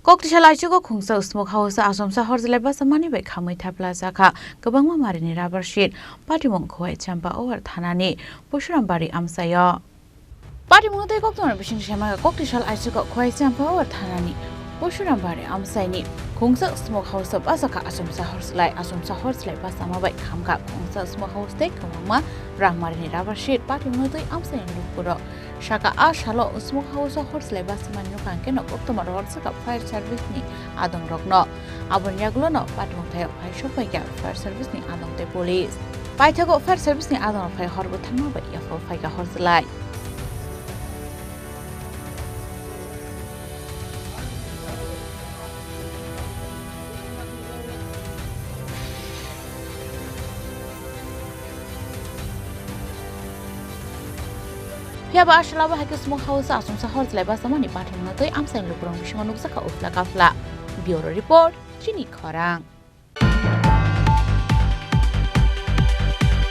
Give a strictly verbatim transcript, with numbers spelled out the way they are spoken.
Koktwisa laichuk o khungsa smoke house o achomsa hor jilai basa manwi bai khamwi thapla jakha kwbangma marini rubber sheet. Patimung Khowai Champa Over thanani Pusurambari amchaio. Patimung tei koktwma bising sema koktwisa laichuk o Khowai Champa Over thanani Pusurambari amchaini khungsa smoke house o basa kha achomsa hor jilai. Achomsa hor jilai basa ma bai khamkha khungsa smoke house tei kwbangma rang marini rubber sheet. Patimung tei amchaini lukurok saka a salo smoke house o hor jilai basa manwi nukha, hwnkhe no koktwma rohor saka fire service ni adong rokno. Aboni yagulo no patimung thaio phai sok phaikha fire service ni adong tei police. Paithago fire service ni adong rok phai hor bwthangma bai yaphal phaikha hor jilai. Phiya ba a salo bo hai khe smoke house o achomsa hor jilai basa mani patimung tei amchaini lukurok bisingo nukjakha ufla kafla. Bureau report, chini khorang.